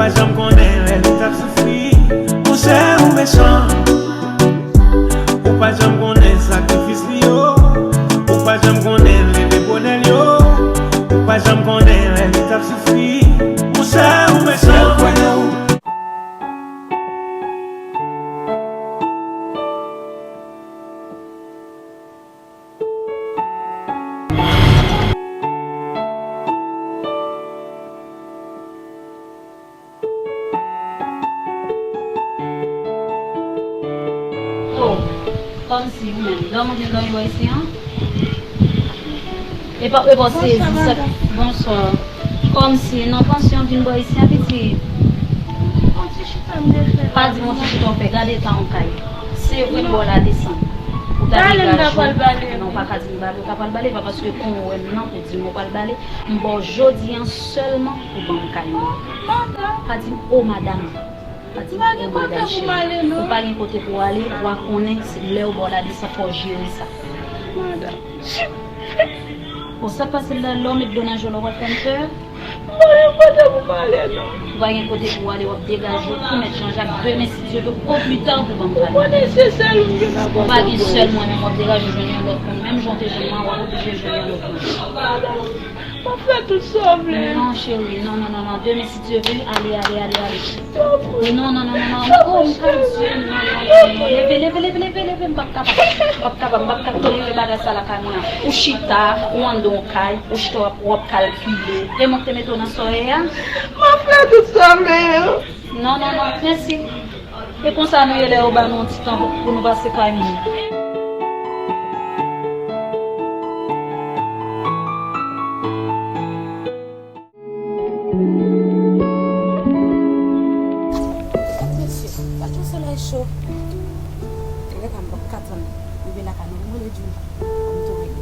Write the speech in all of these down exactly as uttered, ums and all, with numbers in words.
Pa janm konnen lè li t ap soufri, monchè ou mechan. Ou pa janm konnen sakrifis li yo. Ou pa janm konnen leve bonè l yo. Ou pa janm konnen lè li t ap soufri, monchè ou mechan. Lè l kwè nan ou. Oh, kòmsi ou menm, dòmi w gen dòmi bò isi an? Epa, epa, sezi sa. Bonswa. Kòmsi, non, pansyon vin bò isi an, pitit. Pa di m yon ti chita w fè, gade eta yon kay. Se vre m ba w la desann. Ou ta degaje w. Non, pa ka di m bale, ou ta pral bale, pa paske kon ou wè m nan pou di m ou pral bale. M ba w jodi an sèlman pou ban m kay mwen. Pa di m, o madanm. Pa di m, o madanm cheri. Ou pa gen kote pou w ale, w a konnen, se lè yo ba w la desann, fò w jere sa. Bon, sa k pase la, lè w met do nan jwèl la, w ap fè m pè. M pa gen kote pou m ale, non. Ou pa gen kote pou w ale, w ap degaje w pou mèt Jan Jak demen, si Dye vle, o pli ta pou ban m kay. Ou konnen se sèl ou m gen nan kò. Ou pa gen sèl mwen, men w ap degaje w jwenn yon lòt moun. Menm jan w te jwenn mwen, w ap oblije jwenn yon lòt moun. Madanm, m ap fè tout sa w vle. Non, cheri, non, non, non, non. Demen, si Dye vle, ale, ale, ale, ale. Non, non, non, non, non. Oh, m pa di, non, non, non, non. Leve, leve, leve, leve, leve. M p ap kapab. M p ap kapab, m p ap kapab tolere bagay sa lakay mwen an. Ou chita, ou anndan yon kay, ou chita w ap, w ap kalkile. E mwen k te mete w nan sa w ye a? M ap fè tout sa m vle yo. Non, non, non, mèsi. E konsa nou ye lè yo ba nou yon ti tan pou, pou nou pase kay moun. Mesye, gad yon solèy cho. Genlè m p ap ka tann rive lakay nou pou m rele Djouly. Fò m tou rele.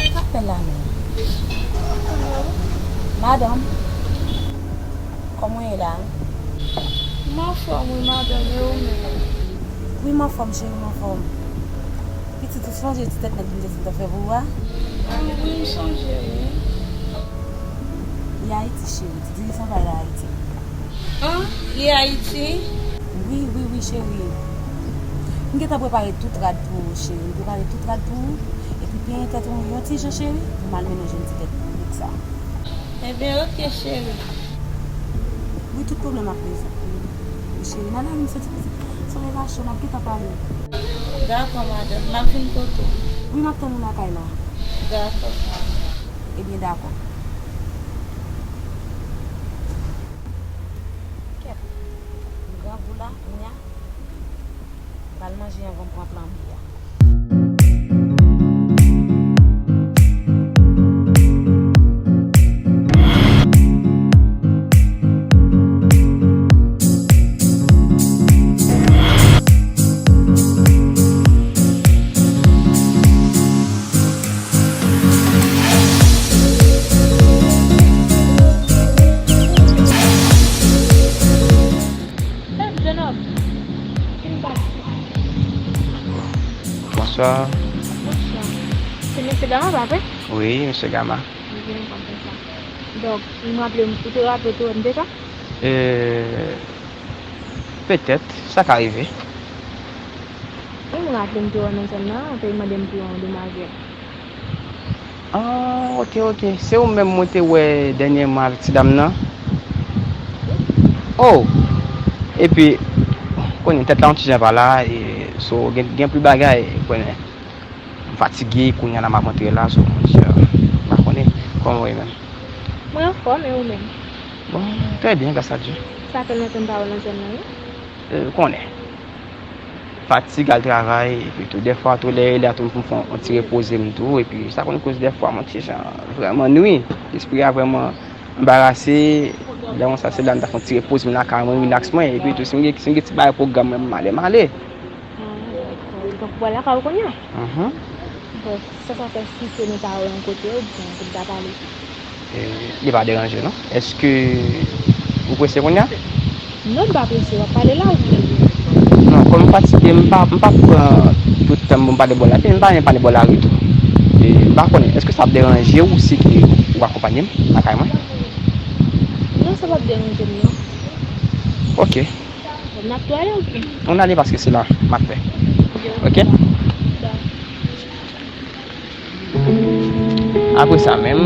K apèl la menm? Alo? Madanm, kòman w ye la? M anfòm, wi, madanm, e ou menm? Wi, m anfòm, cheri, m anfòm. Pitit, ou sonje ti tèt nèg m te di m t ap fè pou ou a? Ah, wi, m sonje, wi. Li Ayiti, cheri, ti dirijan pa l la Ayiti. An, li Ayiti? Wi, wi, wi, cheri. M gentan prepare tout rad pou ou, cheri. M prepare tout rad pou ou. Epi penyen tèt ou yon ti jan, cheri, pou m al mennen w jwenn ti tèt nèg sa. Ebyen, oke, cheri. Wi, tout pwoblèm ap rezoud. Wi, cheri, nan lari m soti pitit. Solèy la cho, n ap gentan pale. Dakò, madanm. M ap vin kote w. Wi, m ap tann ou lakay la. Dakò. Ebyen, dakò. Kèt. M grangou la, kounya. M pral manje anvan m pran plan B a. Hey, jenòm, vin pa. Bonswa. Bonswa. Se mesye Gama, pa vre? Wi, mesye Gama. Ok, m konn sa. Donk, m raple m, ou te raple w te wè m deja? E, petèt, sa ka rive. Wi, m raple m te wè w nan zòn nan, ou te mande m pou yon demwazèl. Ah, ok, ok. Se ou menm mwen te wè dènyèman avèk ti dam nan? Oh! Epi, konnen tèt la yon ti jan pa la, e, so, gen, gen pli bagay, konnen. M fatige, kounye a la m ap antre la, so, monchè, m pa konnen kòman w ye menm. Mwen anfòm, e ou menm? Bon, trè byen, gras a Dye. Sa fè lontan m pa wè w nan zòn nan, wi. E, konnen. Fatig al travay, epi tou, dèfwa tou, lè, lè a tou, m fè yon ti repoze m tou, epi sa konn koz dèfwa m yon ti jan vrèman nwi. Lespri a vrèman anbarase. Lè konsa, se la m ta fè yon ti repoze m lakay mwen, rilaks mwen, epi tou, si m gen, si m gen ti bagay pwogram mwen, m ale, m ale. Ah, dakò. Donk, ou pral lakay ou kounye a? Mhm. Bon, sa sa fè si se nou ta wè yon kote, oubyen pou n ta pale? E, li pa deranje, non. Èske ou prese kounye a? Non, m pa prese, w ap pale la ou menm? Non, kòm m fatige, m pa, m pa pran tout tan m pou m pale bò lari, epi m pa renmen pale bò lari tou. E, m pa konnen, èske sa ap deranje w si ke ou akonpanye m lakay mwen? Non, sa p ap deranje m, non. Ok. Bon, n ap tou ale, ok? Ann ale paske se la m ap fè. Ok? Dakò. Apre sa menm.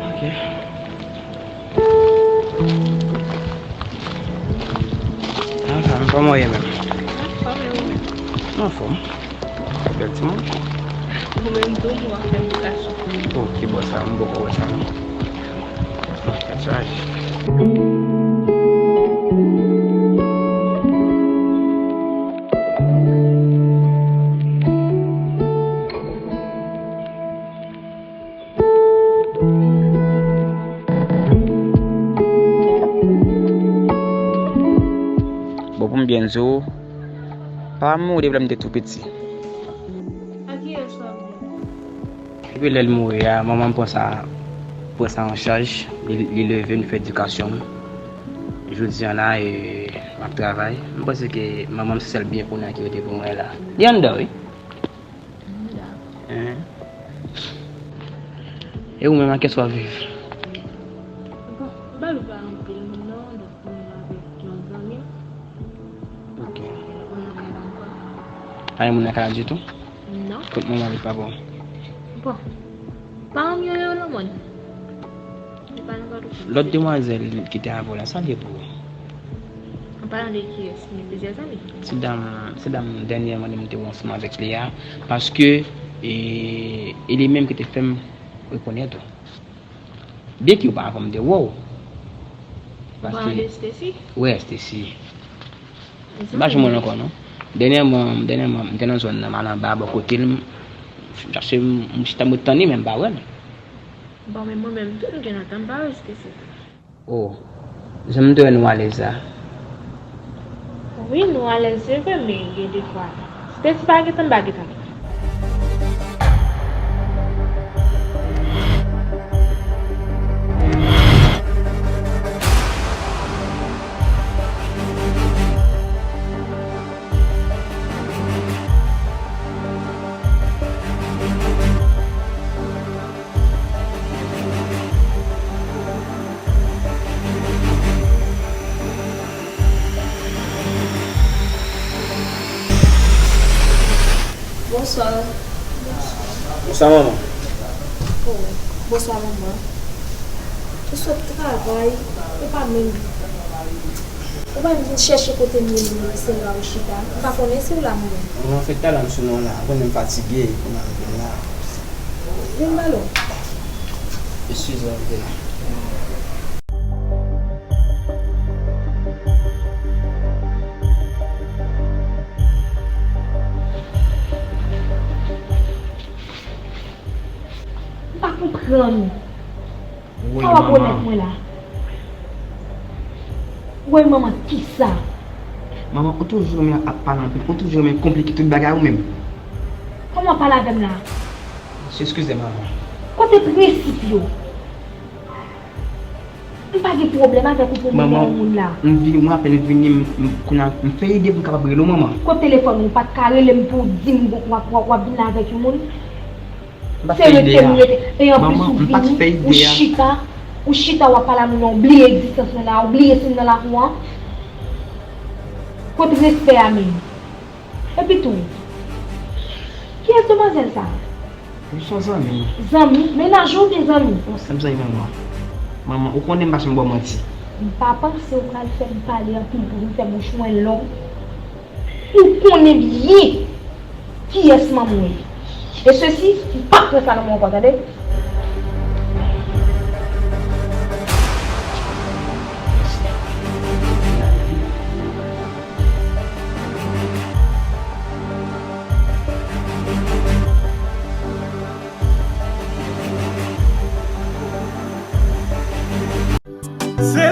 Ok. Anfen, kòman w ye menm? Anfòm. Bèl timoun. Ou menm tou, ou ap fè m kras. Oh, ki bò sa, m poko wè sa non. Tèt chaje. Bon, pou m byen di w, papa m mouri lè m te tou piti. A kiyès w ap di? Epi lè l mouri a, manman m pran sa, pran sa an chaj, li, li leve m, li fè edikasyon m. Jodi a la, e, m ap travay. M panse ke manman m se sèl byen kounye a ki rete pou mwen la. Li anndan, wi. Anndan. Hein. E ou menm, a kiyès w ap viv? Bon, m pa viv ak anpil moun non, donk m viv avèk yon zanmi m. Ok. Pa gen moun nan kay la ditou? Non. Kot manman avèk papa w? Bon. Paran m yo, yo nan mòn. Yo pa nan Gwadloup. Lòt demwazèl ki te avè w la, sa l ye pou ou? An palan de kiyès? M gen plizyè zanmi. Se dam, se dam dènyèman m te wè ansanm avèk li a, paske, e, e li menm ki te fè m rekonèt ou. Byenke ou pa avan m te wè w. Ou pale de Stacy? Wi, Stacy. M pa janm wè l ankò non. Dènyèman, dènyèman, m te nan zòn nan, m al anba bò kote l, m chache, m chita, m ret tann li, men m pa wè l. Bon, men mwen menm tou, m gen lontan m pa wè Stacy tou. Oh, jan m te wè nou alèz la. Wi, nou alèz, se vre, men gen defwa, Stacy pa gentan, m pa gentan. Bonswa. Bonswa, manman. Oh, bonswa, manman. Ou sot travay, ou pa menm, ou pa menm vin chèche kote m ye menm, se la ou chita. M pa konnen si w la menm. Manman, fèt talè m sou non la, ou konnen m fatige, kounye a m vin la. Vin balo. Eskize m, m te la. M pa konprann. Woy, sa w ap manman. Remèt mwen la? Woy, manman, kisa? Manman, ou toujou renmen ap pale anpil, ou toujou renmen konplike tout bagay ou menm. Kòman w ap pale avè m la? Eskize, manman. Kote prensip yo? M pa gen pwoblèm avèk ou pou m renmen yon moun la. Manman, m vini, mwen apèn vini, m, m, kounye a, m fè ide pou m kapab rele w, manman. Kot telefòn ou? Ou pa t ka rele m pou w di m w ap, w ap, w ap vin la avèk yon moun? M pa t fè ide a. Se rete m rete. E anplis ou vini, ou chita, ou chita w ap pale a moun nan, ou bliye egzistans mwen la, ou bliye si m nan lakou an. Kot respè a menm? Epi tou, kiyès demwazèl sa a? Li se yon zanmi m. Zanmi? Mennaj ou oubyen zanmi? Yon senp zanmi manman. Manman, ou konnen m pa janm ba w manti. M pa panse w pral fè m pale anpil pou vin fè bouch mwen long. Ou konnen byen kiyès manman w ye. E sesi, m p ap pran sa nan men w ankò, tande? Se